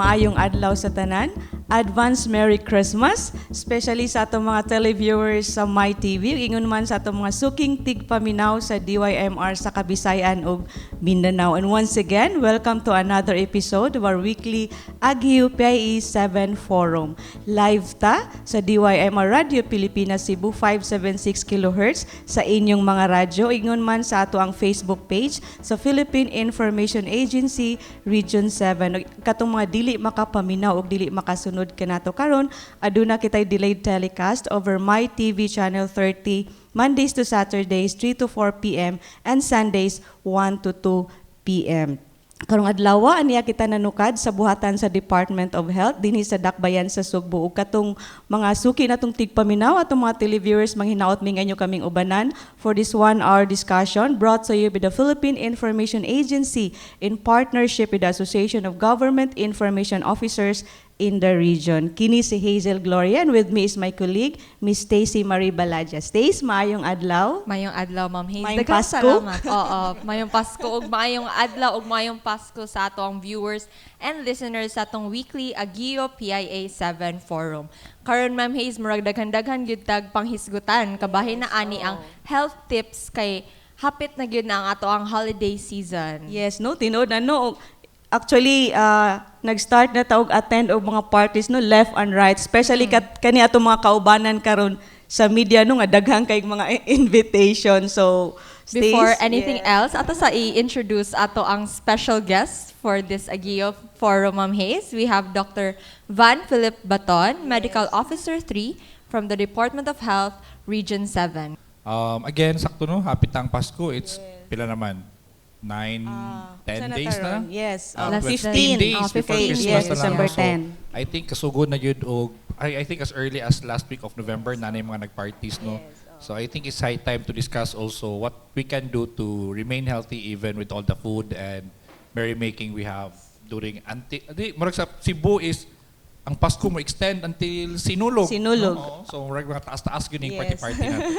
Maayong adlaw sa tanan. Advance Merry Christmas, especially sa atong mga televiewers sa My TV, ingon man sa atong mga suking tigpaminaw sa DYMR sa Kabisayan ug Mindanao. And once again, welcome to another episode of our weekly Aguio PIA 7 Forum. Live ta sa DYMR Radio Pilipinas Cebu 576 kHz sa inyong mga radyo, ingon man sa ato ang Facebook page sa Philippine Information Agency Region 7. Ug katong mga dili makapaminaw ug dili makasunod kanato karon, aduna kitay delayed telecast over My TV Channel 30 Mondays to Saturdays 3 to 4 p.m. and Sundays 1 to 2 p.m. Karong adlaw, aniya kita nanukad sa buhatan sa Department of Health dinhi sa Dakbayan sa Sugbo. Ug katong mga suki natong tigpaminaw, atong mga televiewers, manghinaot mi nga inyo kaming ubanan for this 1-hour discussion brought to you by the Philippine Information Agency in partnership with the Association of Government Information Officers in the region. Kini si Hazel Gloria and with me is my colleague, Miss Stacy Marie Balaja. Stace, maayong adlaw. Mayong adlaw, Ma'am Haze. Mayong Daghang Pasko. salamat. Oo, mayong Pasko ug maayong adlaw ug mayong Pasko sa ato ang viewers and listeners sa atong weekly Aguio PIA 7 Forum. Karon, Ma'am Haze, murag daghan-daghan gyud tag panghisgutan kabahin na ani ang health tips kay hapit na gyud na ang ato ang holiday season. Yes, no, tinuod na, no. Actually, nag-start na ta og attend og mga parties, no, left and right, especially kani atong mga kaubanan karon sa media, no, nga daghan kay mga invitation. So, Stace, Before anything else, ato sa i-introduce ato ang special guest for this Aguio Forum, Ma'am Haze. We have Dr. Van Philip Baton, Medical Officer 3 from the Department of Health, Region 7. Again, sakto, no, hapit na ang Pasko. It's pila naman? 9, 10 Sana days na karon? Lang? Yes, Less than 15 days Ah, before 15, Christmas yes, na lang. December So, 10. I think kasugod na yun og I think as early as last week of November na yung mga nagparties, no. So I think it's high time to discuss also what we can do to remain healthy even with all the food and merrymaking we have during anti di murag sa Cebu is ang Pasko mo extend until Sinulog. Sinulog. No? Oo. So murag mga taas-taas yun yung party-party natin.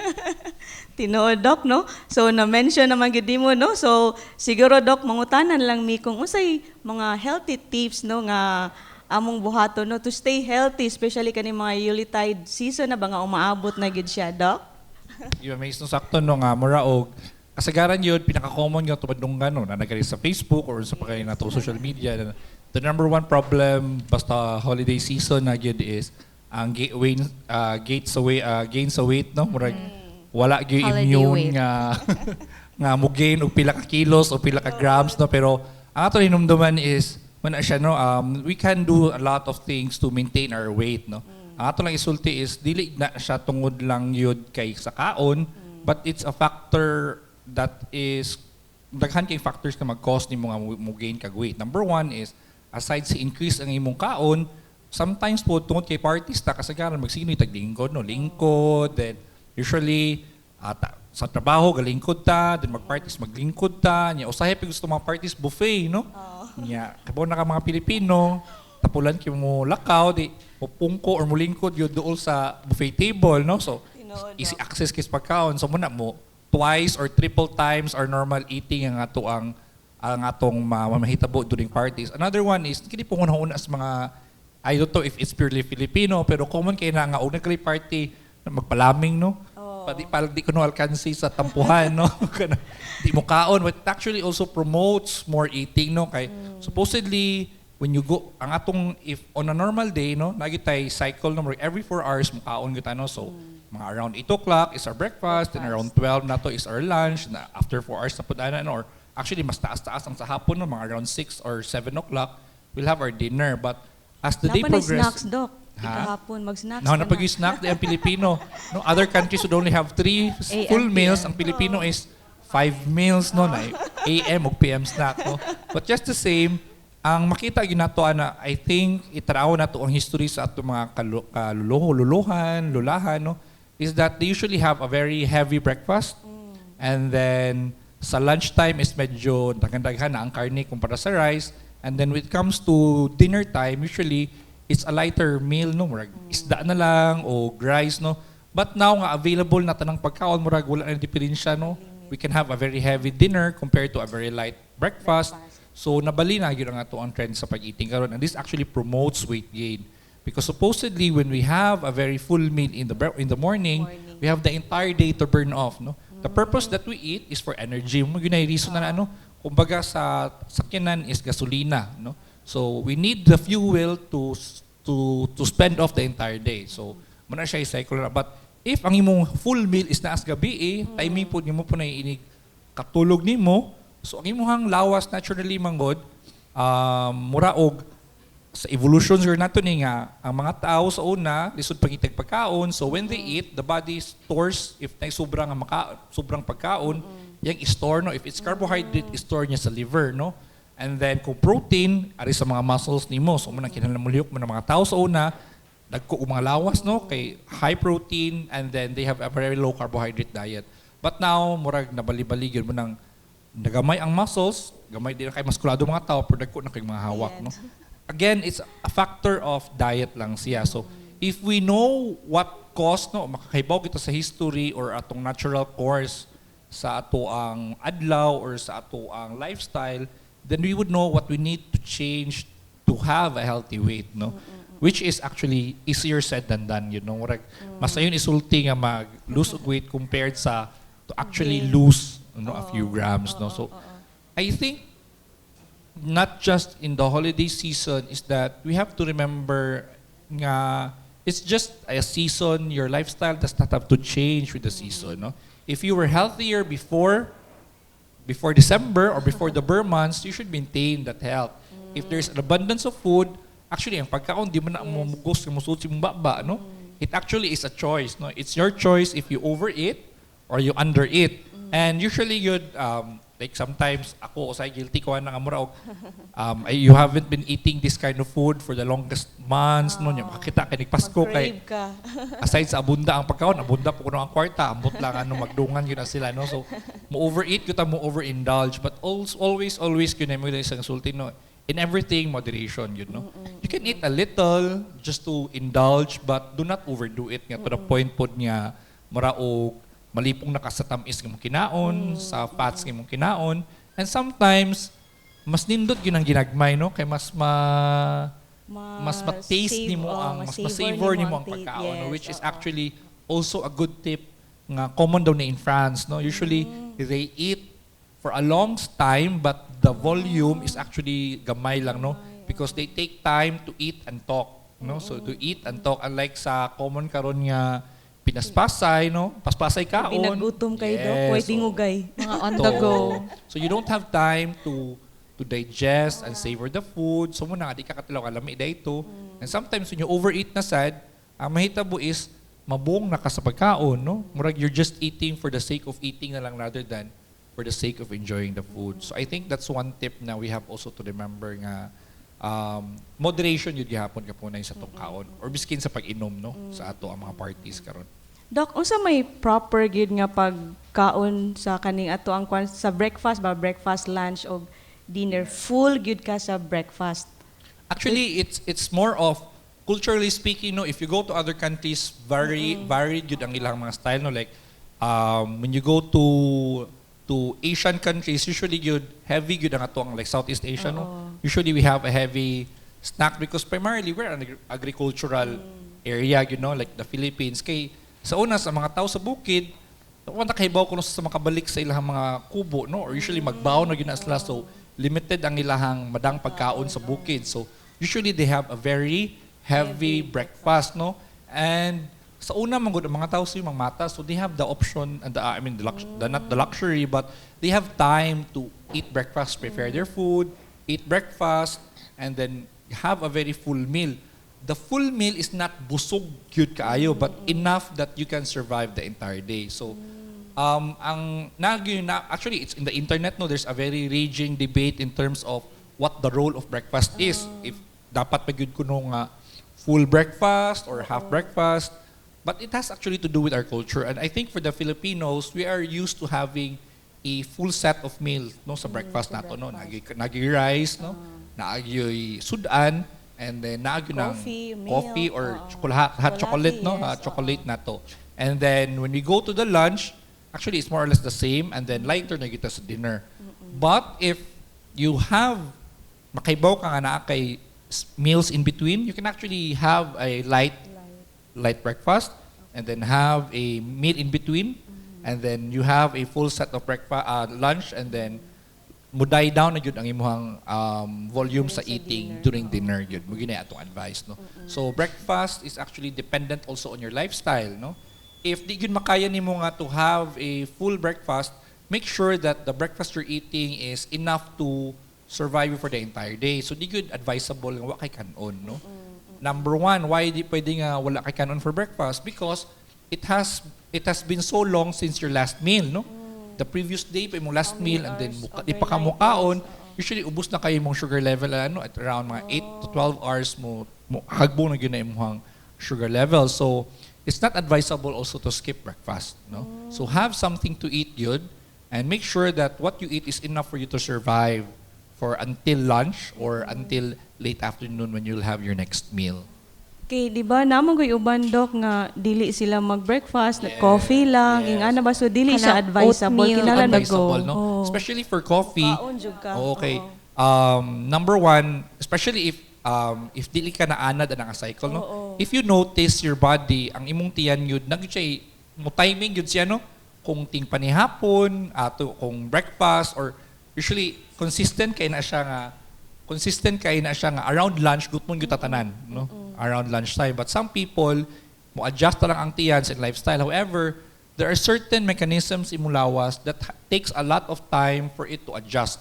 Tinuod, Doc, no? So, na-mention naman gid mo, no? So, siguro, Doc, mangutanan lang mi kung unsay mga healthy tips, no, nga among buhaton, no, to stay healthy, especially kani mga Yuletide season na ba nga umaabot na gid siya, Doc? Yung may no sakto, no, nga mura og kasagaran yun pinaka-common nga tumadunggan, no, na nagari sa Facebook or sa pagkain nato social media na the number one problem basta holiday season na gyud is ang gateway gates away gains sa weight, no, murag wala gyud Holiday immune weight. nga mo gain og pila ka kilos o pila ka grams, no. Pero ang ato hinumduman is man siya, no, we can do a lot of things to maintain our weight, no. Ang ato lang isulti is dili na siya tungod lang yun kay sa kaon, but it's a factor that is daghan kay factors na mag-cause nimo nga mo gain kag weight. Number one is aside sa increase ang imong kaon, sometimes po tungod kay parties ta kasagaran magsinoy tag lingkod, no, lingkod, then usually sa trabaho galingkod ta, then magparties maglingkod ta nya. Usahay pa gusto mga parties buffet, no, nya kabalo na ka mga Pilipino, tapulan kay mo lakaw, di mo pungko or mulingkod yun dool sa buffet table, no. So Tinuod, easy access kay sa pagkaon, so muna mo twice or triple times our normal eating ang atong mamahitabo during parties. Another one is kini po una sa mga, I don't know if it's purely Filipino, pero common kay na nga og nagkali party magpalaming, no. Pati pal di ko no alkansi sa tampuhan, no. Di mo kaon, but it actually also promotes more eating, no, kay supposedly when you go ang atong if on a normal day, no, naa gyud tay cycle, no, every 4 hours mo kaon gyud ta, no. So mga around 8 o'clock is our breakfast, and around 12 na to is our lunch na after 4 hours na pud ana, no, or actually mas taas-taas ang sa hapon, no, mga around 6 or 7 o'clock we'll have our dinner. But as the day Dapat na progress snacks, Doc. Ha? Ikahapon, mag-snacks No, ka na pag snack di ang Pilipino. No, other countries would only have three AM, full meals. PM. Ang Pilipino is five meals, no, na AM ug PM snack, no. But just the same, ang makita ginato ana, I think itanaw na to ang history sa ato mga kaluluho, luluhan, lulahan, no, is that they usually have a very heavy breakfast. And then sa lunchtime is medyo daghan-daghan na ang karne kumpara sa rice. And then when it comes to dinner time, usually it's a lighter meal, no, murag isda na lang o rice, no. But now nga available na tanang pagkaon, murag wala na diferensya, no. We can have a very heavy dinner compared to a very light breakfast. So nabali na gyud ang ato ang trend sa pag-eating karon, and this actually promotes weight gain because supposedly when we have a very full meal in the morning, Morning. We have the entire day to burn off, no? The purpose that we eat is for energy. Mao gyud na reason na ano, kumbaga sa sakyanan is gasolina, no? So we need the fuel to spend off the entire day. So mao na siya cycle na. But if ang imong full meal is naa sa gabi eh, timing po nimo po na inig katulog nimo, so ang imong lawas naturally manggod mura og sa evolution sure nato ni nga ang mga tao sa una lisod pangitag pagkaon. So when they eat, the body stores. If nay sobra nga maka, sobrang pagkaon, yang i-store, no? If it's carbohydrate, i-store niya sa liver, no? And then kung protein, ari sa mga muscles nimo. So mao nang kinahanglan mulihok man ang mga tao sa una, dagko og mga lawas, no, kay high protein and then they have a very low carbohydrate diet. But now murag nabali-bali gyud, mao nang nagamay ang muscles, gamay din na kay maskulado mga tao, pero dagko na kay mga hawak, no? Again, it's a factor of diet lang siya. So if we know what cause, no, makakahibaw kita sa history or atong natural course sa ato ang adlaw or sa ato ang lifestyle, then we would know what we need to change to have a healthy weight, no? Which is actually easier said than done. Murag mas sayon isulti nga mag lose og weight compared sa to actually lose, no, a few grams, no? So I think not just in the holiday season is that we have to remember nga it's just a season. Your lifestyle does not have to change with the season, no? If you were healthier before December or before the Ber months, you should maintain that health. If there's an abundance of food, actually ang pagkaon di man na mo mugos nga mosud sa imong baba, no? It actually is a choice, no? It's your choice if you overeat or you undereat. And usually you'd like sometimes ako usay guilty ko na nga mura og ay, you haven't been eating this kind of food for the longest months, no? Nya makakita kay Pasko kay Mag-crave ka. Aside sa abunda ang pagkaon, abunda po kuno ang kwarta, ambot lang ano magdungan yun na sila, no? So mo overeat gyud ta, mo overindulge, but always, always, always gyud mo isang sulti, no? In everything, moderation yun, no? You can eat a little just to indulge, but do not overdo it nga to the point pod nga mura og malipong na ka sa tamis nga mong kinaon, sa fats nga mong kinaon. And sometimes mas nindot yun ang ginagmay, no, kay mas ma-taste nimo ang mas ma-savor nimo ang pagkaon, no? Which is actually also a good tip nga common daw ni in France, no? Usually they eat for a long time, but the volume is actually gamay lang, no, because they take time to eat and talk, no? So to eat and talk, unlike sa common karon nga pinaspasay, no, paspasay kaon. Pinagutom kayo, Dok. Yes, Pwede so- ngugay. Mga on the go. So you don't have time to digest and savor the food. So mao na di ka katilaw kalami dito. And sometimes when you overeat na sad, ang mahitabo is mabong na ka sa pagkaon, no? Murag you're just eating for the sake of eating na lang rather than for the sake of enjoying the food. So I think that's one tip na we have also to remember nga moderation yun gihapon kapunay sa atong kaon or biskin sa pag-inom, no, sa ato ang mga parties karon. Doc, unsa may proper gyud nga pagkaon sa kaning ato ang kwan sa breakfast ba, breakfast, lunch og dinner? Full gyud ka sa breakfast? Actually, it's more of culturally speaking, no, if you go to other countries, very varied gyud ang ilang mga style, no? Like when you go to Asian countries, usually gyud heavy gyud ang ato ang like Southeast Asia, no? Usually we have a heavy snack because primarily we're an agricultural area, like the Philippines. Kay sa una sa mga tao sa bukid, wa na kahibaw kuno sa makabalik sa ilang mga kubo, no? Or usually magbaon na gyud na sila, so limited ang ilahang madang pagkaon sa bukid. So usually they have a very heavy breakfast, no? And sa una man gud ang mga tao sa mga mata, so they have the option and the, I mean the not the luxury, but they have time to eat breakfast, prepare their food, eat breakfast and then have a very full meal. The full meal is not busog gyud kaayo, but enough that you can survive the entire day. So ang nag na actually it's in the internet, no, there's a very raging debate in terms of what the role of breakfast is. If dapat pa gyud kuno nga full breakfast or half breakfast, but it has actually to do with our culture. And I think for the Filipinos, we are used to having a full set of meals, no, sa breakfast nato, no? Naa'y rice, no, naa'y sudan, and then naa'y ng Coffee, milk, coffee or oo. Chocolate, hot chocolate, no, yes, hot chocolate na to. And then when we go to the lunch, actually it's more or less the same, and then lighter na kita sa dinner. But if you have makaibaw ka nga naa kay meals in between, you can actually have a light light breakfast and then have a meal in between and then you have a full set of breakfast, lunch, and then mo-die down na gyud ang imuhang volume sa Sa eating dinner. During dinner gyud. Mao gyud atong advice, no? So breakfast is actually dependent also on your lifestyle, no? If di gyud makaya nimo nga to have a full breakfast, make sure that the breakfast you're eating is enough to survive you for the entire day. So di gyud advisable nga wa kay kanon, no? Number one, why di pwede nga wala kay kanon for breakfast? Because it has been so long since your last meal, no? The previous day pa imong last How many meal and then hours? muka, di pa ka Overnight mukaon, hours, oo. Usually ubos na kayo imong sugar level, ano, at around mga 8 to 12 hours mo hagbong na gyud na imong sugar level. So it's not advisable also to skip breakfast, no? So have something to eat gyud and make sure that what you eat is enough for you to survive for until lunch or until late afternoon when you'll have your next meal. Kay di ba naa man goy uban, Dok, nga dili sila mag-breakfast, coffee lang, ingana ba, so dili siya Kanang advisable. oatmeal Kinahanglan on the go. Advisable, no? Oo. Especially for coffee. Kaon jud ka. Okay. Oo. Number one, especially if dili ka naanad ang cycle, no? Oo. If you notice your body, ang imong tiyan yun, nag siya mo timing yun siya, no? Kung ting panihapon, ato kung breakfast, or usually consistent kay na siya nga around lunch gutmon gyud tatanan, no? Around lunchtime. But some people mo adjust na lang ang tiyan sa lifestyle. However, there are certain mechanisms imong lawas that takes a lot of time for it to adjust.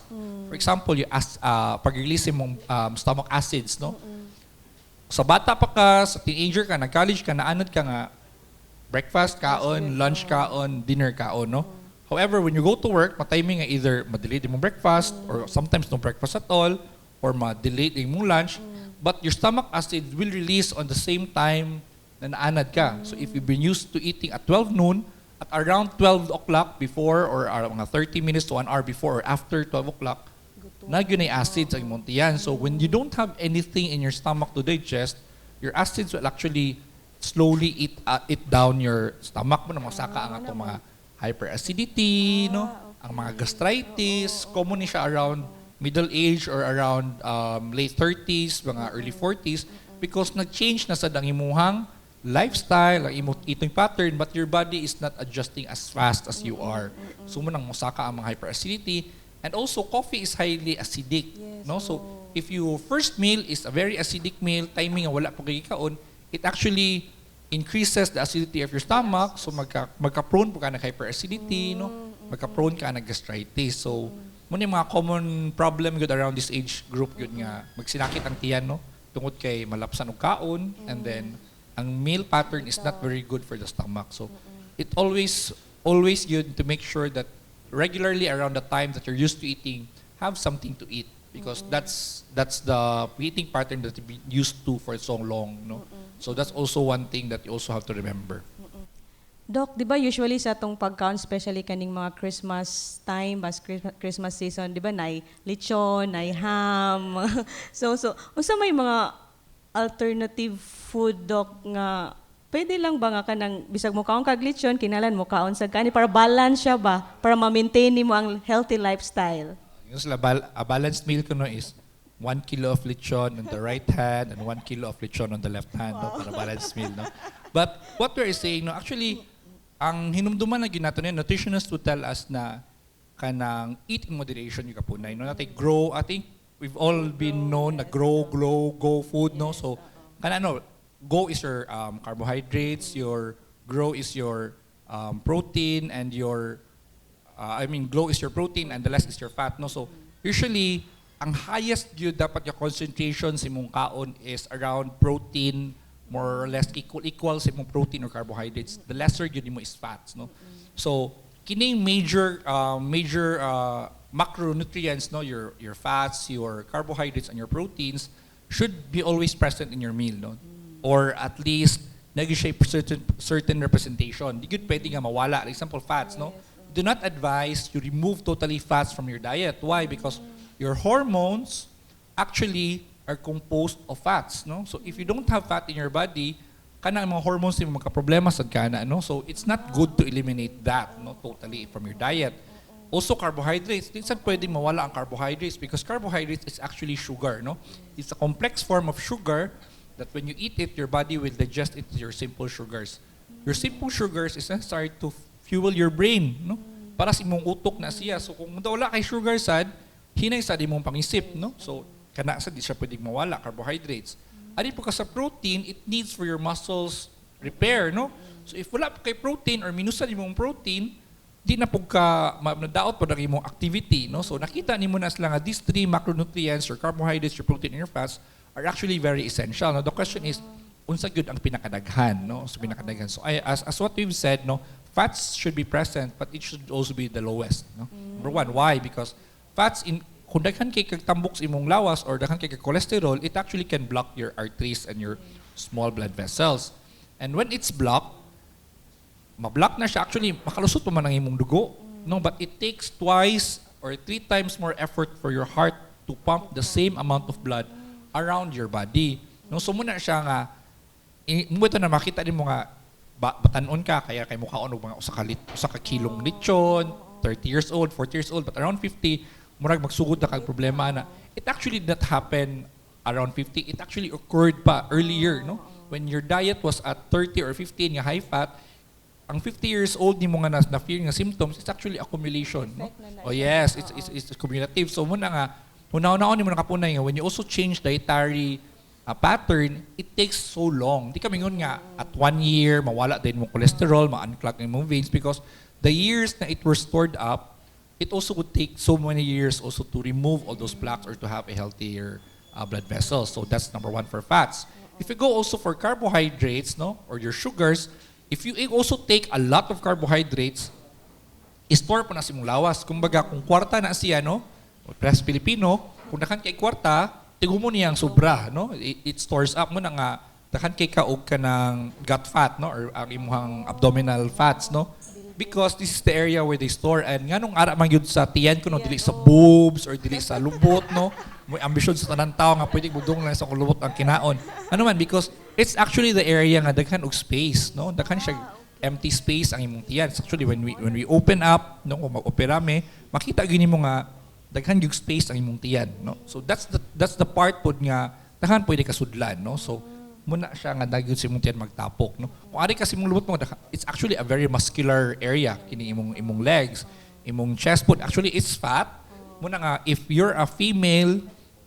For example, you as pag-release imong stomach acids, no? Sa bata pa ka, sa teenager ka, nag-college ka, naanad ka nga breakfast kaon, lunch kaon, dinner kaon, no? However, when you go to work, matiming nga either ma-delay imong breakfast or sometimes no breakfast at all or ma-delay imong lunch, but your stomach acid will release on the same time na naanad ka. So if you've been used to eating at 12 noon, at around 12 o'clock before or around mga 30 minutes to 1 hour before or after 12 o'clock, na yun ay acids ang imong tiyan. So when you don't have anything in your stomach to digest, your acids will actually slowly eat down your stomach mo na masaka ang atong mga hyperacidity, no? Ang mga gastritis, common ni siya around middle age or around late 30s, mga early 40s, because nag-change na sad ang imuhang lifestyle, ang imong eating pattern, but your body is not adjusting as fast as you are. So mao nang mosaka ang mga hyperacidity. And also, coffee is highly acidic. No? So, if your first meal is a very acidic meal, timing nga wala pa kay kaon, it actually increases the acidity of your stomach. So, magka-prone po ka ng hyperacidity, no? Magka-prone ka ng gastritis. So, mao yung mga common problem gud around this age group yun nga magsinakit ang tiyan, no? Tungod kay malapsan og kaon and then ang meal pattern is not very good for the stomach. So, it always always good to make sure that regularly around the time that you're used to eating, have something to eat because that's the eating pattern that you've been used to for so long, no? So that's also one thing that you also have to remember. Doc, di ba usually sa atong pagkaon, especially kaning mga Christmas time, bas Christmas season, di ba, nay lechon, nay ham. So unsa may mga alternative food, Doc, nga pwede lang ba nga kanang bisag mo kaon kag lechon, kinahanglan mo kaon sa kani para balance siya ba, para ma-maintain nimo ang healthy lifestyle? Yung sila, a balanced meal kuno is 1 kilo of lechon on the right hand and 1 kilo of lechon on the left hand, no, para balanced meal, no? But what we're saying, no, actually, ang hinumduman na gyud nato niya, nutritionists would tell us na kanang eat in moderation yung kapunay, no? Natin grow, I think we've all been known na grow, glow, go food, no? So, kana ano, go is your carbohydrates, your grow is your protein, and your I mean, glow is your protein and the less is your fat, no? So, usually, ang highest gyud dapat yung concentration sa imong kaon is around protein, more or less equal equal sa imong protein or carbohydrates. The lesser gyud nimo is fats, no? So, kining major macronutrients, no, your fats, your carbohydrates and your proteins should be always present in your meal, no? Or at least negotiate certain certain representation. Di gyud pwede nga mawala. Like example, fats, no? Do not advise you remove totally fats from your diet. Why? Because your hormones actually are composed of fats, no? So if you don't have fat in your body, kana ang mga hormones nimo magka-problema sad kana, no? So it's not good to eliminate that, no, totally from your diet. Also carbohydrates, di sad pwedeng mawala ang carbohydrates because carbohydrates is actually sugar, no? It's a complex form of sugar that when you eat it, your body will digest it to your simple sugars. Your simple sugars is necessary to fuel your brain, no? Para sa imong utok na siya. So kung wala kay sugar sad, hinay sad imong pangisip, no? So kana sad di siya pwedeng mawala, carbohydrates. Ari pod ka sa protein, it needs for your muscles repair, no? So if wala pa kay protein or minusan imong protein, di na pud ka nadaot pod ang imong activity, no? So nakita nimo na sila nga these three macronutrients, your carbohydrates, your protein, and your fats, are actually very essential. Now the question is, unsa gyud ang pinakadaghan, no? So pinakadaghan. So I, as what we've said, no, fats should be present, but it should also be the lowest, no? Number one, why? Because fats in kung daghan kay kag tambok sa imong lawas or daghan kay kag cholesterol, it actually can block your arteries and your small blood vessels. And when it's blocked, ma-block na siya. Actually, makalusot pa man ang imong dugo. No, but it takes twice or three times more effort for your heart to pump the same amount of blood around your body. No, so mao na siya nga mo ito na makita nimo nga batanon ka kaya kay mukaon og mga usa ka kilong lechon, 30 years old, 40 years old, but around 50 murag magsugod na kag problema na. It actually did not happen around 50. It actually occurred pa earlier, no? When your diet was at 30 or 15 nga high fat, ang 50 years old nimo nga na fear nga symptoms is actually accumulation, no? Effect na na Oh siya. Yes, it's cumulative. So mao na nga huna-hunaon nimo nakapunay nga when you also change dietary pattern, it takes so long. Di ka mingon nga at one year mawala din mo cholesterol, ma-unclog imong veins because the years na it were stored up, it also would take so many years also to remove all those plaques or to have a healthier blood vessels. So that's number one for fats. If you go also for carbohydrates, no, or your sugars, if you also take a lot of carbohydrates, store pod na sa imong lawas. Kumbaga, kung kwarta na siya, no, press Pilipino, kung daghan kay kwarta, tigumo niyang sobra, no? It stores up. Mao na nga, daghan kay ka og kanang gut fat, no, or ang imuhang abdominal fats, no? Because this is the area where they store and nganong ara man gyud sa tiyan kuno, dili sa boobs or dili sa lubot, no? May ambisyon sa tanan tao nga pwede budong lang sa lubot ang kinaon. Ano man, because it's actually the area nga daghan og space, no? Daghan siya empty space ang imong tiyan. It's actually when we open up, no, kung mag-opera me, makita gyud nimo nga daghan gyud space ang imong tiyan, no? So that's the part pod nga daghan pwede kasudlan, no? So mao na siya nga daghan sa imong tiyan magtapok, no? Kung ari kasi imong lubot mo, it's actually a very muscular area kini imong legs, imong chest pod. Actually, it's fat. Mao na nga if you're a female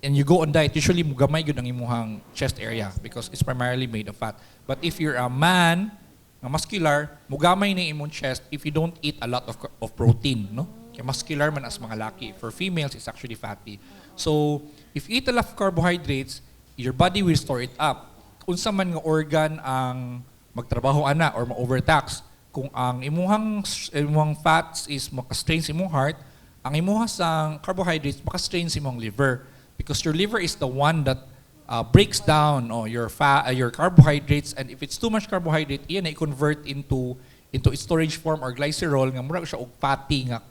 and you go on diet, usually mugamay gyud ang imuhang chest area because it's primarily made of fat. But if you're a man nga muscular, mugamay na imong chest if you don't eat a lot of protein, no? Kay muscular man as mga laki. For females, it's actually fatty. So, if you eat a lot of carbohydrates, your body will store it up. Unsa man nga organ ang magtrabaho ana or ma-overtax? Kung ang imuhang fats is maka-strain sa imong heart, ang imuha sang carbohydrates maka-strain sa imong liver because your liver is the one that breaks down, oh, your fat, your carbohydrates, and if it's too much carbohydrate, iyan na i-convert into its storage form or glycerol nga murag siya og fatty nga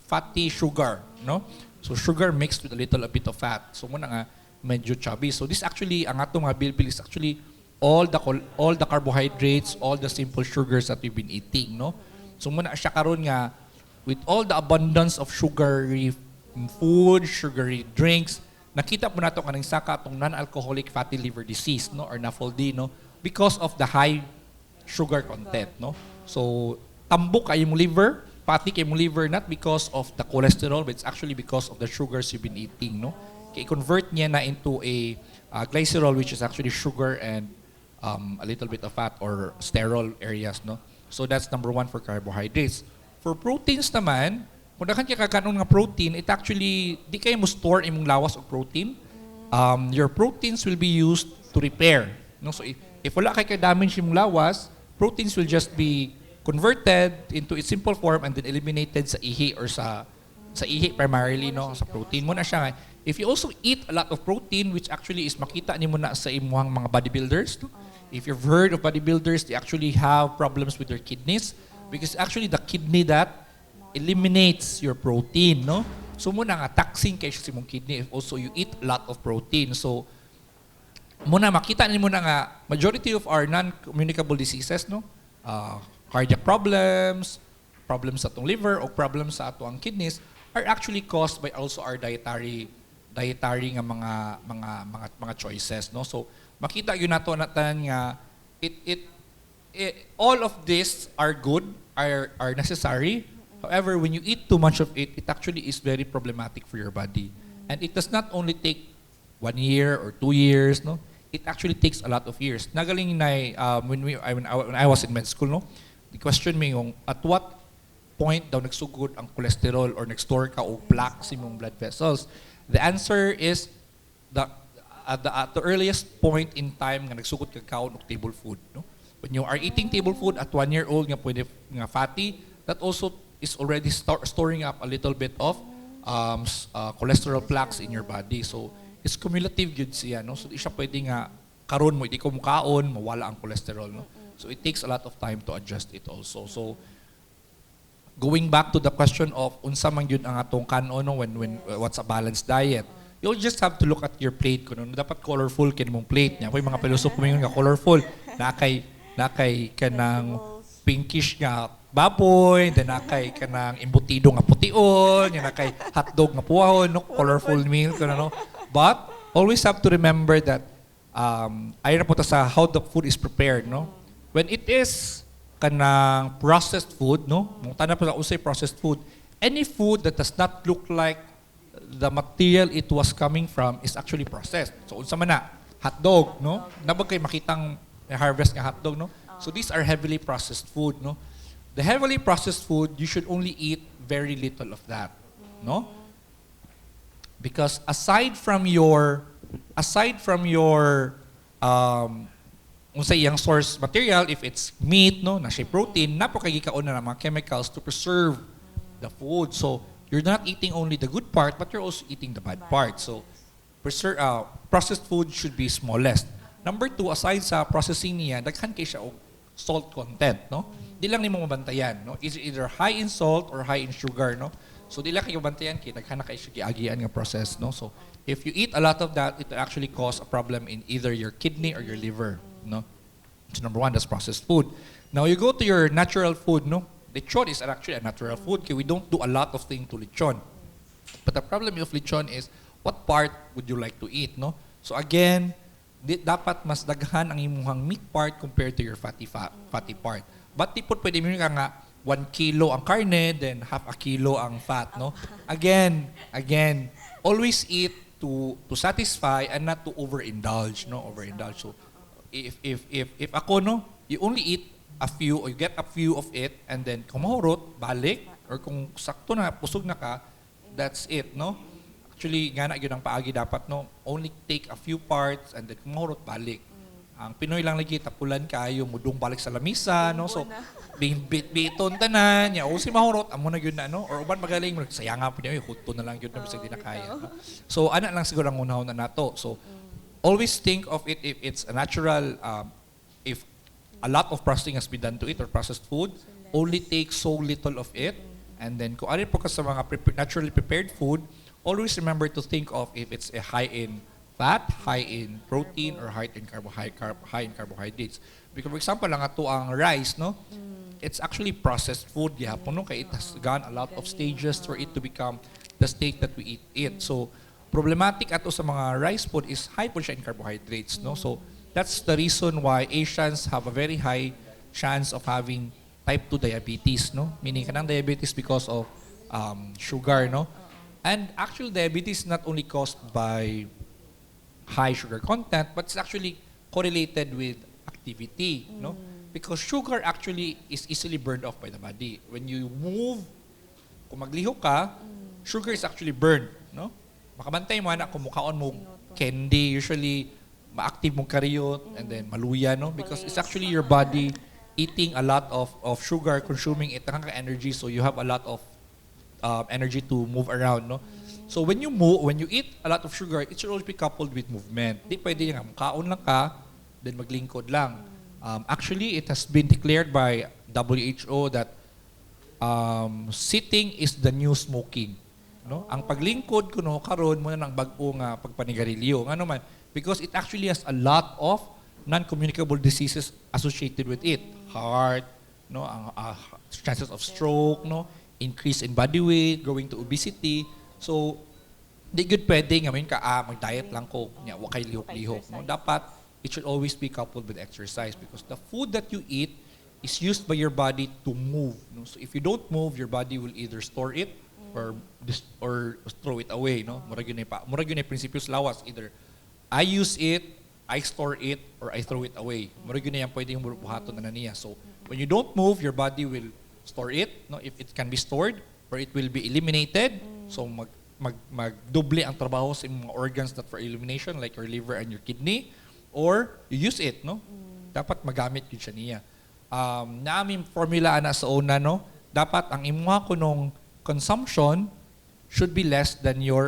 fatty sugar, no? So sugar mixed with a bit of fat. So mao na nga medyo chubby. So this actually, ang atong mga bilbil is actually all the carbohydrates, all the simple sugars that we've been eating, no? So mao na siya karon nga with all the abundance of sugary food, sugary drinks, nakita pod nato kaning saka atong non-alcoholic fatty liver disease, no, or NAFLD, no, because of the high sugar content, no? So tambok kay imong liver, fatty kay imong liver, not because of the cholesterol, but it's actually because of the sugars you've been eating, no? Kay convert niya na into a glycerol, which is actually sugar and a little bit of fat or sterol areas, no? So that's number one for carbohydrates. For proteins naman, kung daghan kay kakanon nga protein, it actually di kayo mo store imong lawas og protein. Your proteins will be used to repair. No? So if wala kay damage imong lawas, proteins will just be converted into its simple form and then eliminated sa ihi or sa ihi primarily, no, sa protein. Mao na siya nga if you also eat a lot of protein, which actually is makita nimo na sa imuhang mga bodybuilders, no? If you've heard of bodybuilders, they actually have problems with their kidneys because actually the kidney that eliminates your protein, no? So mao na nga taxing kay siya sa imong kidney if also you eat a lot of protein. So mao na makita nimo na nga majority of our non-communicable diseases, no, cardiac problems, Problems sa atong liver o problems sa atong kidneys are actually caused by also our dietary nga mga choices, no? So makita gyud nato na tanan nga it all of this are good, are necessary. However, when you eat too much of it, it actually is very problematic for your body, and it does not only take 1 year or 2 years, no? It actually takes a lot of years. Nagaling na when I was in med school, no, the question me yung at what point daw nagsugod ang cholesterol or nag-store ka og plaque sa imong blood vessels. The answer is the at the earliest point in time nga nagsugod ka kaon og table food, no? When you are eating table food at 1 year old nga pwede nga fatty, that also is already storing up a little bit of cholesterol plaques in your body. So it's cumulative gyud siya, no? So di siya pwede nga karon mo di ko mukaon, mawala ang cholesterol, no? So it takes a lot of time to adjust it also. So going back to the question of unsa man gyud ang atong kanon, no, when what's a balanced diet, you'll just have to look at your plate kuno. Dapat colorful kini mong plate niya. Kung mga pilosopo mo nga colorful, nakay kanang pinkish nga baboy, then nakay kanang embutido nga pution, nga nakay hotdog nga puwahon, no? Colorful meal kuno, no? But always have to remember that ay ra po ta sa how the food is prepared, no? When it is kanang processed food, no? Mangutana po sa unsay processed food. Any food that does not look like the material it was coming from is actually processed. So unsa man na? Hotdog, no? Naa ba kay makitang harvest nga hotdog, no? So these are heavily processed food, no? The heavily processed food, you should only eat very little of that, no? Because aside from your unsa iyang source material, if it's meat, no, na siya protein, naa pa kay gikaon na ng mga chemicals to preserve the food. So you're not eating only the good part, but you're also eating the bad part. So processed food should be smallest. Number two, aside sa processing niya, daghan kay siya og salt content, no? Di lang nimo mabantayan, no? Is either high in salt or high in sugar, no? So di lang kayo mabantayan kay daghan na kay siya giagian nga process, no? So if you eat a lot of that, it will actually cause a problem in either your kidney or your liver, no? So number one, that's processed food. Now you go to your natural food, no? Lechon is actually a natural food. Okay, we don't do a lot of things to lechon. But the problem of lechon is, what part would you like to eat, no? So again, dapat mas daghan ang imuhang meat part compared to your fatty part. But di po pwede mo ka nga 1 kilo ang karne, then half a kilo ang fat, no? Again, always eat to satisfy and not to overindulge, no? Overindulge. So if ako, no, you only eat a few or you get a few of it and then kung mahurot, balik, or kung sakto na, busog na ka, that's it, no? Actually, nga na gyud ang paagi dapat, no? Only take a few parts and then kung mahurot, balik. Ang Pinoy lang lagi tapulan kaayo, mudung balik sa lamisa, no? So bit biton tanan nya, o si mahurot amo na gyud na, no? Or uban magaling mo sayang nga pud niya, hudto na lang gyud na bisag di na kaya, no? So ana lang siguro ang unahon na nato. So always think of it, if it's a natural, if a lot of processing has been done to it or processed food, only take so little of it. And then kung ano po ka sa mga naturally prepared food, always remember to think of if it's a high in fat, high in protein, or high in carbohydrates. Because for example, lang ato ang rice, no? It's actually processed food gyapon, no? Kay it has gone a lot of stages for it to become the state that we eat it. So problematic ato sa mga rice food is high po siya in carbohydrates, no? So that's the reason why Asians have a very high chance of having type 2 diabetes, no? Meaning kanang diabetes because of sugar, no? And actual diabetes is not only caused by high sugar content, but it's actually correlated with activity, no? Because sugar actually is easily burned off by the body. When you move, kung maglihok ka, sugar is actually burned, no? Makabantay mo ana kung mukaon mo candy, usually ma-active mong kariyot and then maluya, no? Because it's actually your body eating a lot of sugar, consuming it, energy, so you have a lot of energy to move around, no? So when you move, when you eat a lot of sugar, it should always be coupled with movement. Di pwede nga, kaon lang ka, then maglingkod lang. Actually, it has been declared by WHO that sitting is the new smoking. No? Ang paglingkod kuno karon mao na nang bag-o nga pagpanigarilyo. Ngano man? Because it actually has a lot of non-communicable diseases associated with it. Heart, no, ang chances of stroke, no, increase in body weight, going to obesity. So di gud pwede nga moingon ka, "Ah, mag-diet lang ko nya wa kay lihok-lihok," no. Dapat it should always be coupled with exercise because the food that you eat is used by your body to move, no. So if you don't move, your body will either store it or throw it away, no. Murag gyud na prinsipyo sa lawas: either I use it, I store it, or I throw it away. Murag gyud na yan pwedeng buhaton na niya. So when you don't move, your body will store it, no, if it can be stored, or it will be eliminated. So mag mag magdoble ang trabaho sa imong mga organs that for elimination, like your liver and your kidney, or you use it, no. Dapat magamit gyud siya niya. Naa mi'y formula ana sa una, no. Dapat ang imuha kunong consumption should be less than your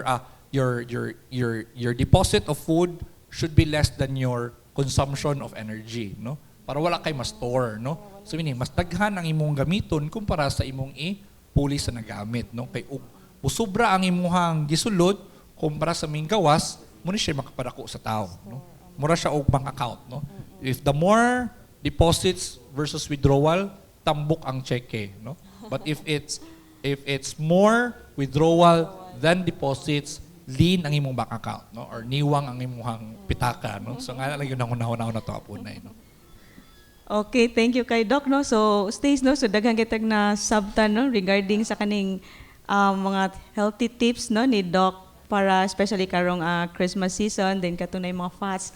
deposit of food should be less than your consumption of energy, no, para wala kay ma-store, no. So meaning mas daghan ang imong gamiton kumpara sa imong i-puli sa nagamit, no, kay ug musubra ang imuhang gisulod kumpara sa imong gawas mo ni siya makapadako sa tao, no. Mura siya og bank account, no. If the more deposits versus withdrawal, tambok ang cheque, no. But if it's more withdrawal than deposits, lean ang imong bank account, no, or niwang ang imong pitaka, no. So nga lang yun ang hunahuna na to apunay, no. Okay, thank you kay Doc, no. So, stays, no, so daghan kitag na sabtan, no, regarding sa kaning mga healthy tips, no, ni Doc para especially karong Christmas season, then katunay mga fats.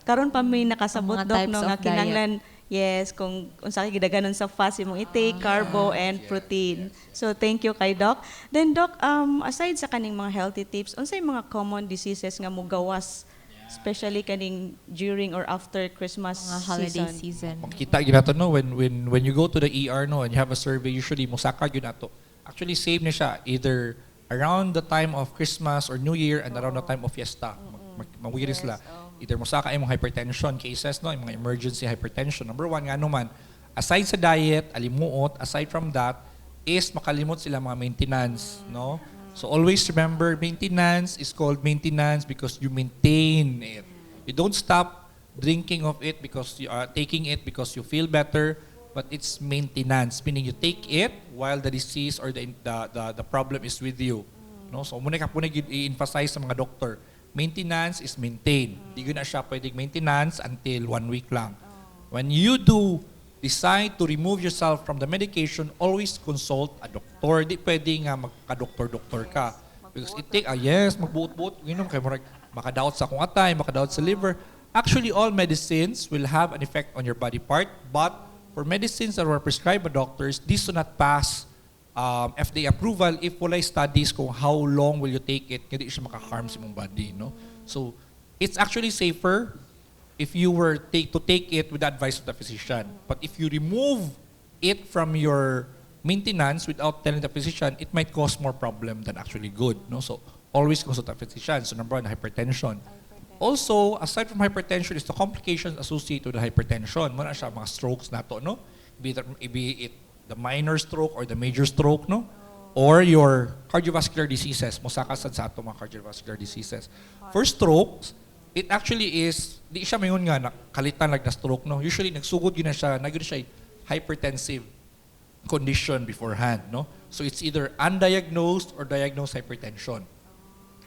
Karon pa may nakasabot, Ang mga Doc, types no, of nga diet. Kinahanglan, yes, kung unsa kay gidaganon sa fats imong i-take, carbo and protein. So thank you kay Doc. Then Doc, aside sa kaning mga healthy tips, unsay mga common diseases nga mugawas, especially kaning during or after Christmas Mga holiday season? Season. Makita gyud nato, no, when you go to the ER, no, and you have a survey, usually mosaka gyud nato. Actually, same na siya, either around the time of Christmas or New Year and around the time of fiesta. Mawiri sila. Either mosaka imong hypertension cases, no, yung mga emergency hypertension. Number one, nga naman, aside sa diet, alimuot, aside from that, is makalimot sila mga maintenance, no? So always remember, maintenance is called maintenance because you maintain it. You don't stop drinking of it because you are taking it because you feel better, but it's maintenance, meaning you take it while the disease or the problem is with you. No? So muna ka po i-emphasize sa mga doktor. Maintenance is maintain. Di gyud na siya pwedeng maintenance until one week lang. When you do decide to remove yourself from the medication, always consult a doctor. Di pwede nga magka-doktor-doktor ka. Because it take, ah yes, magbuot-buot, ginom kay murag makadaot sa akong atay, makadaot sa liver. Actually, all medicines will have an effect on your body part, but for medicines that were prescribed by doctors, these do not pass FDA approval if walay studies kung how long will you take it, hindi siya maka-harm sa imong body, no? So, it's actually safer if you were to take it with the advice of the physician. But if you remove it from your maintenance without telling the physician, it might cause more problem than actually good. No? So always consult a physician. So number one, hypertension. Also, aside from hypertension, is the complications associated with hypertension. Muna siya mga strokes nato, no? Be it the minor stroke or the major stroke, no? Or your cardiovascular diseases. Mosaka sad sa ato mga cardiovascular diseases. For strokes, it actually is, di siya mayon nga, nakalitan lang na stroke, no? Usually, nagsugod gyud na siya, na siya hypertensive condition beforehand, no? So it's either undiagnosed or diagnosed hypertension.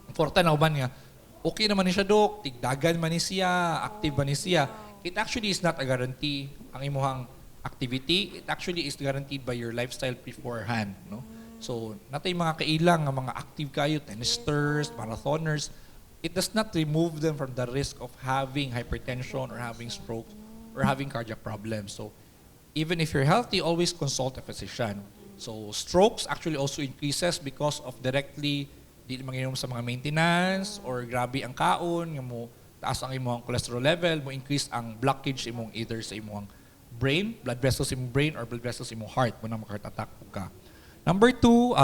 Importante na uban nga, okay naman ni siya, dok, tigdagan man ni siya, active man ni siya. It actually is not a guarantee ang imuhang activity. It actually is guaranteed by your lifestyle beforehand, no? So, natay mga kailang nga mga active kayo, tennisters, marathoners, it does not remove them from the risk of having hypertension or having stroke or having cardiac problems. So, even if you're healthy, always consult a physician. So, strokes actually also increases because of directly di manginom sa mga maintenance or grabe ang kaon nga mo taas ang imong cholesterol level, mo increase ang blockage imong either sa imong brain, blood vessels imong brain or blood vessels imong heart, mo na maka-heart attack ka. Number two,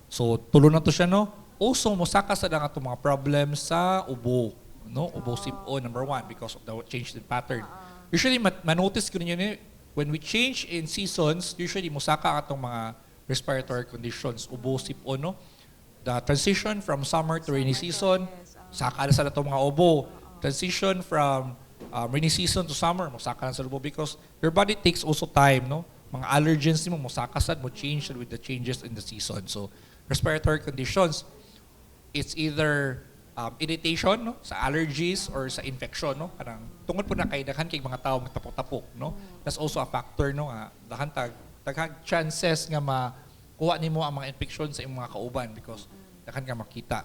so tulo na to siya, no. Also mosaka sa ang atong mga problems sa ubo, no? Ubo, sipon, number one, because of the change in pattern. Usually manotice ko ninyo ni when we change in seasons, usually mosaka ang atong mga respiratory conditions, ubo, sipon, no? The transition from summer to rainy season, saka na sa atong mga ubo. Transition from rainy season to summer, mosaka na sa ubo because your body takes also time, no? Mga allergens nimo mosaka sad, mo change with the changes in the season. So respiratory conditions, it's either irritation, no, sa allergies or sa infection, no? Kanang tungod po na kay daghan kay mga tao magtapok-tapok, no? That's also a factor, no, nga daghan tag daghang chances nga makuha nimo ang mga infection sa imong mga kauban because daghan ka makita.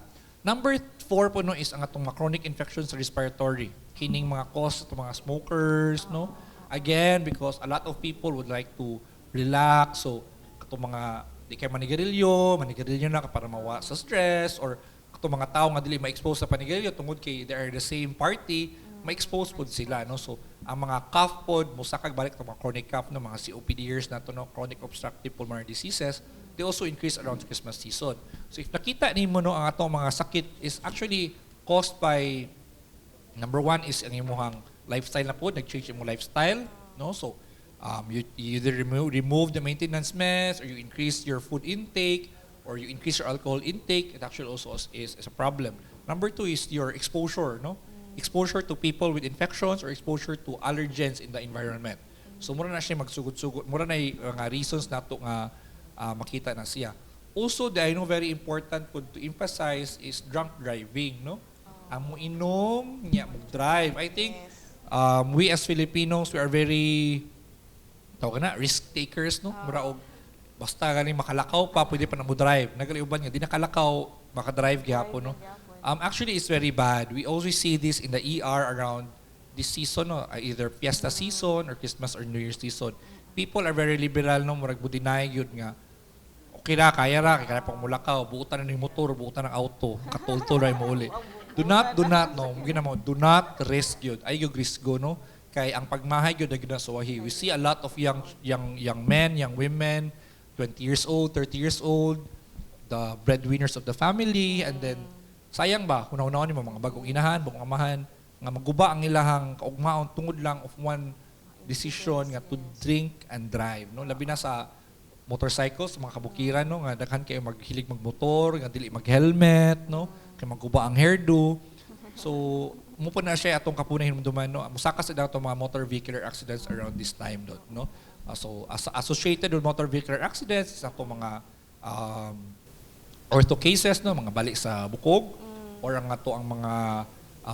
Number four po, no, is ang atong mga chronic infections sa respiratory, kining mga cause atong mga smokers, no? Again, because a lot of people would like to relax, so katong mga di kay manigarilyo, manigarilyo na para mawa sa stress, or katong mga tao nga dili ma-expose sa panigarilyo, tungod kay they are the same party, ma-expose pod sila, no? So ang mga cough pod mosakag balik itong mga chronic cough, no, mga COPDers nato, no, chronic obstructive pulmonary diseases, they also increase around Christmas season. So if nakita nimo, no, ang atong mga sakit is actually caused by, number one is ang imuhang lifestyle na po, nag-change imong lifestyle, no? So, you either remove the maintenance meds or you increase your food intake or you increase your alcohol intake. It actually also is a problem. Number two is your exposure, no? Exposure to people with infections or exposure to allergens in the environment. So, mura na siya magsugod-sugod. Mura na yung mga reasons nato nga makita na siya. Also, the I know very important po to emphasize is drunk driving, no? Ang mo inom, nya mo drive. I think we as Filipinos, we are very, tawag na, risk takers, no? Mura og basta gani makalakaw pa, pwede pa na mo drive. Nagali uban nga di nakalakaw, makadrive gihapon, no? Actually, it's very bad. We always see this in the ER around this season, no? Either fiesta season or Christmas or New Year's season. People are very liberal, no? Murag budinay yun nga okay ra, kaya ra, kaya pang mulakaw, buutan na yung motor, buutan ng auto, katultol ra mo uli. Do not, no, gina mo, do not risk yun. Ay, yung risgo, no? Kay ang pagmahay yun, na suwahi. We see a lot of young men, young women, 20 years old, 30 years old, the breadwinners of the family, and then, sayang ba, kung nimo mga bagong inahan, bagong amahan, nga maguba ang ilahang kaugmaon tungod lang of one decision nga to drink and drive, no? Labi na sa motorcycles, mga kabukiran, no, nga daghan kayo maghilig magmotor, nga dili mag-helmet, no, kay maguba ang hairdo. So, mo po na siya atong kapunay hinumduman, no? Musaka sa atong mga motor vehicular accidents around this time dot, no? So, as associated with motor vehicular accidents is atong mga ortho cases, no, mga balik sa bukog or ang ato ang mga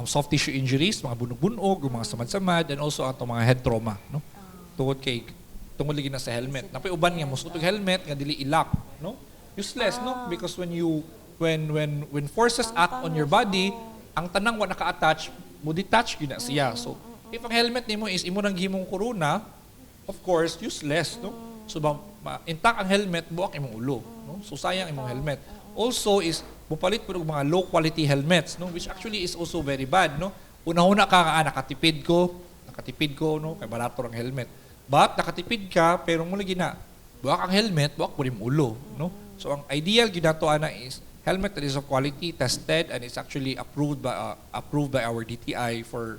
soft tissue injuries, mga bunog-bunog, mga samad-samad, and also atong mga head trauma, no? Tungod kay tungod lagi na sa helmet. Napay uban nga mosuot og helmet nga dili i-lock, no? Useless, no? Because when you when when when forces act on your body, ang tanang wa naka-attach, mo detach gyud na siya. So, if ang helmet nimo is imo nang gihimong corona, of course, useless, no? So, ba, intact ang helmet, buak imong ulo, no? So, sayang imong helmet. Also is, mupalit po og mga low quality helmets, no? Which actually is also very bad, no? Una-una ka, ah, nakatipid ko, no? Kay barato ang helmet. But, nakatipid ka, pero mo lagi na, buak ang helmet, buak po rin ulo, no? So, ang ideal gyud nato ana is helmet that is of quality, tested, and is actually approved by our DTI for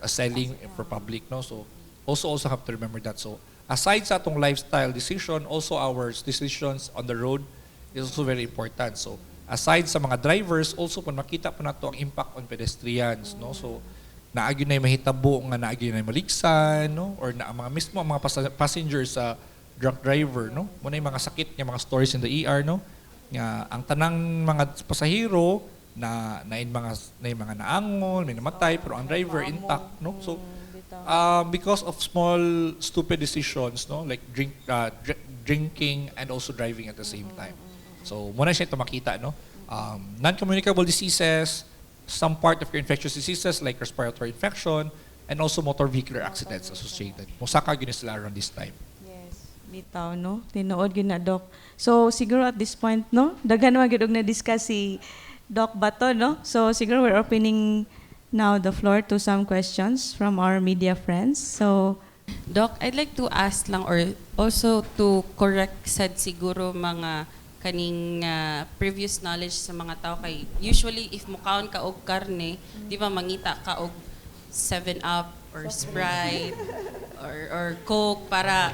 selling for public, no? So, also have to remember that. So, aside sa atong lifestyle decision, also our decisions on the road is also very important. So, aside sa mga drivers, also kung makita po nato ang impact on pedestrians, no? So, naa gyud na mahitabo nga naa gyud na maligsan, no? Or na ang mga mismo ang mga passengers sa drunk driver, no? Muna yung mga sakit nga mga stories in the ER, no? Nga ang tanang mga pasahero na nain mga naangol, may namatay, pero ang driver intact, no? So because of small stupid decisions, no, like drinking and also driving at the same time. So muna siya ito makita, no? Non-communicable diseases, some part of your infectious diseases like respiratory infection, and also motor vehicular accidents associated. Musaka gyud ni sila around this time. Yes. Bitaw, no? Tinuod gyud na, Doc. So, siguro at this point, no? Daghan man gyud og na-discuss si Doc Bato, no? So, siguro we're opening now the floor to some questions from our media friends. So, Doc, I'd like to ask lang or also to correct sad siguro mga kaning previous knowledge sa mga tao kay usually if mukaon ka og karne, di ba mangita ka og 7 Up or Sprite or Coke para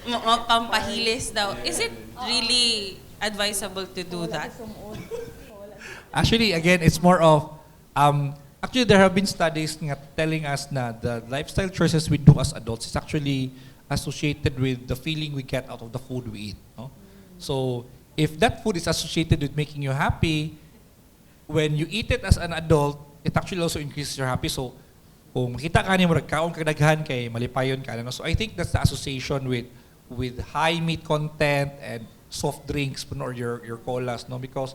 mapampahilis daw. Is it really advisable to do that? Actually, again, it's more of, Actually, there have been studies nga telling us na the lifestyle choices we do as adults is actually associated with the feeling we get out of the food we eat. No? So, if that food is associated with making you happy, when you eat it as an adult, it actually also increases your happy. So, kung makita ka ni mo kaon ka daghan kay malipayon ka, no? So I think that's the association with high meat content and soft drinks or your colas, no, because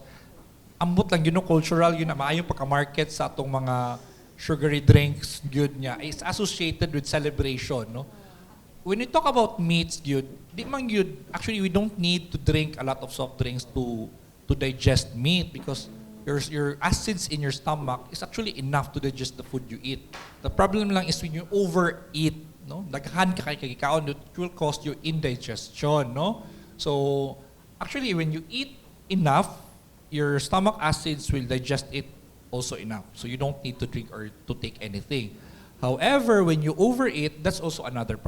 ambot lang yun, no, cultural yun na maayong pagka-market sa atong mga sugary drinks gyud niya is associated with celebration, no. When we talk about meats gyud, di man gyud, actually we don't need to drink a lot of soft drinks to digest meat because your acids in your stomach is actually enough to digest the food you eat. The problem lang is when you overeat, no, daghan ka kay kagikaon, it will cause you indigestion, no. So actually when you eat enough, your stomach acids will digest it also enough. So you don't need to drink or to take anything. However, when you overeat, that's also another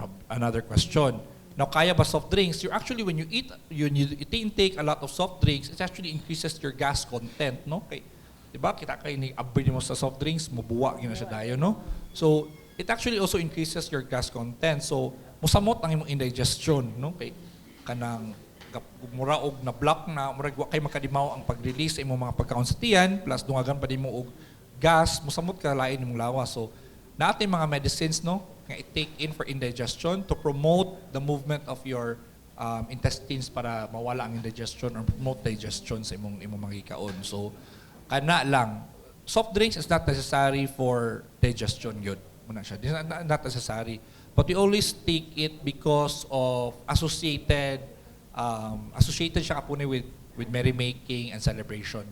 question. Now, kaya ba soft drinks? You're actually, when you eat, you intake a lot of soft drinks, it actually increases your gas content, no? Kay, di ba, kita kay ni abri mo sa soft drinks, mubuwa gyud na siya dayon, no? So, it actually also increases your gas content. So, musamot ang imong indigestion, no? Kay kanang mura og na block na, murag wa kay makadimaw ang pag-release sa imong mga pagkaon sa tiyan, plus dungagan pa nimo og gas, musamot ka lain imong lawas. So, natin mga medicines, no, nga i-take in for indigestion to promote the movement of your intestines para mawala ang indigestion or promote digestion sa imong mga gikaon. So, kana lang, soft drinks is not necessary for digestion yun. Muna siya. It's not necessary. But we always take it because of associated siya kapunay with merrymaking and celebration.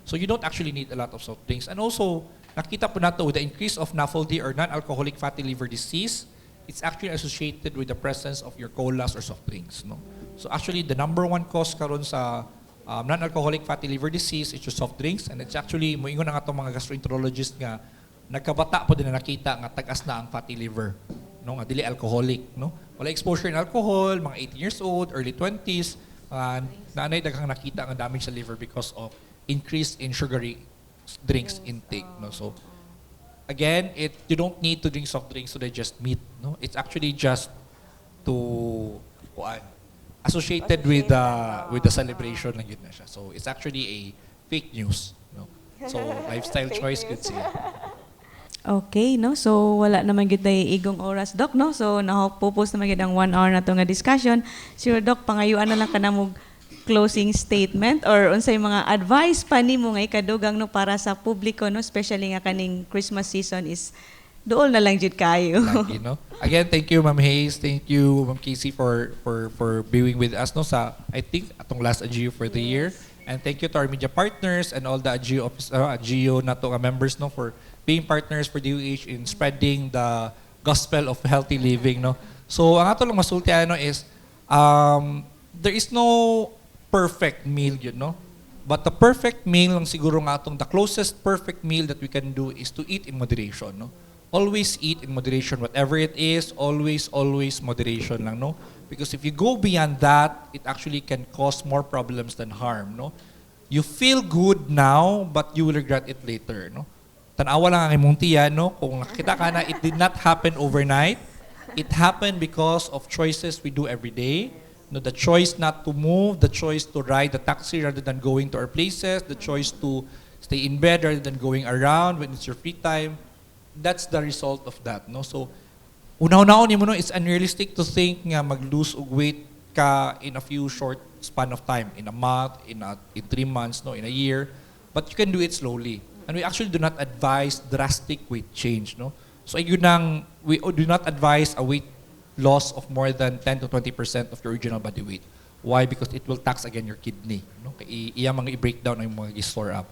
So you don't actually need a lot of soft drinks. And also, nakita po nato with the increase of NAFLD or non-alcoholic fatty liver disease, it's actually associated with the presence of your colas or soft drinks, no? So actually, the number one cause karon sa non-alcoholic fatty liver disease is your soft drinks, and it's actually moingon ang atong mga gastroenterologist nga nagkabata po din na nakita nga tag-as na ang fatty liver, no, nga dili alcoholic, no, wala exposure in alcohol, mga 18 years old, early 20s, naanay daghang nakita ang damage sa liver because of increase in sugary drinks intake, no. So again, it you don't need to drink soft drinks to digest meat, no. It's actually just to kuan, associated with the celebration lang yun na siya. So it's actually a fake news, no. So lifestyle Fake choice news. Good siya. Okay, no? So, wala naman gyud tay igong oras, Doc, no? So, nahupos naman gyud ang 1 hour na to nga discussion. Sure, Doc, pangayuan na lang ka na mo closing statement or unsay mga advice pa nimo nga ikadugang, no, para sa publiko, no, especially nga kaning Christmas season is duol na lang jud kayo. Lagi, no? Again, thank you, Ma'am Hayes. Thank you, Ma'am Casey, for being with us, no, sa, I think, atong last AGIO for the year. And thank you to our media partners and all the AGIO office, AGIO nato nga members, no, for being partners for DOH in spreading the gospel of healthy living, no. So, ang ato lang masulti ano is there is no perfect meal yun, no? But the perfect meal lang siguro nga atong, the closest perfect meal that we can do is to eat in moderation, no? Always eat in moderation, whatever it is, always, always moderation lang, no? Because if you go beyond that, it actually can cause more problems than harm, no? You feel good now, but you will regret it later, no? Tanawa lang ang imong tiyan, no? Kung nakita ka na, it did not happen overnight. It happened because of choices we do every day. No, the choice not to move, the choice to ride the taxi rather than going to our places, the choice to stay in bed rather than going around when it's your free time. That's the result of that, no? So, una-unaon nimo, no, it's unrealistic to think nga mag-lose og weight ka in a few short span of time, in a month, in 3 months, no, in a year. But you can do it slowly. And we actually do not advise drastic weight change, no? So yun ang, we do not advise a weight loss of more than 10 to 20% of your original body weight. Why? Because it will tax again your kidney, no? Kay iya mga i-breakdown ang mga i-store up.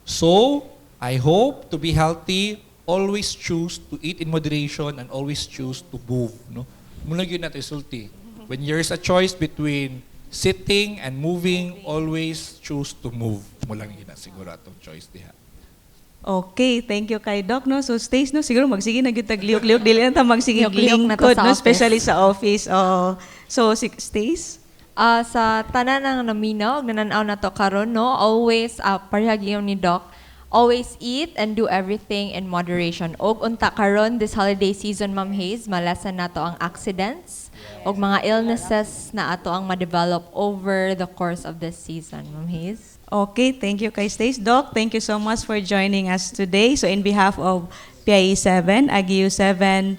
So, I hope to be healthy, always choose to eat in moderation and always choose to move, no? Muna yun natin sulti. When there's a choice between sitting and moving, always choose to move. Mo lang yun na siguro atong choice diha. Okay, thank you kay Doc, no. So stays, no, siguro magsige na gyud tag lihok-lihok, dili na ta magsige Lihok-lihok na to lingkod, sa no, office. Especially sa office. Oh. So si Stace? Ah, sa tanan ng naminaw ug nananaw nato karon, no, always parehag ingon ni Doc, Always eat and do everything in moderation. Og unta karon this holiday season, Ma'am Hayes, ma-lessen nato ang accidents og mga illnesses na ato ang ma-develop over the course of this season. Ma'am Hayes? Okay, thank you kay Stace. Doc, thank you so much for joining us today. So in behalf of PIA 7, Aguio 7,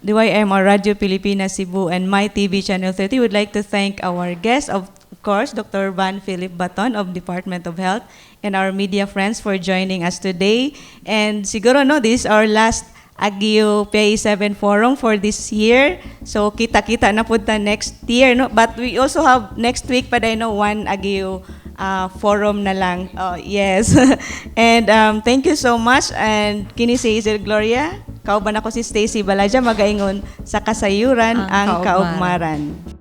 DYMR Radio Pilipinas Cebu, and My TV Channel 30, would like to thank our guest, of course, Dr. Van Philip Baton of Department of Health, and our media friends for joining us today. And siguro, no, this is our last Aguio PIA 7 Forum for this year. So kita-kita na pud ta next year, no? But we also have next week pa no, one Aguio forum na lang. Oh, yes. And thank you so much. And kini si Hazel Gloria, kauban ako si Stacy Balaja, magaingon sa kasayuran ang ang kaugmaran. Kaugmaran.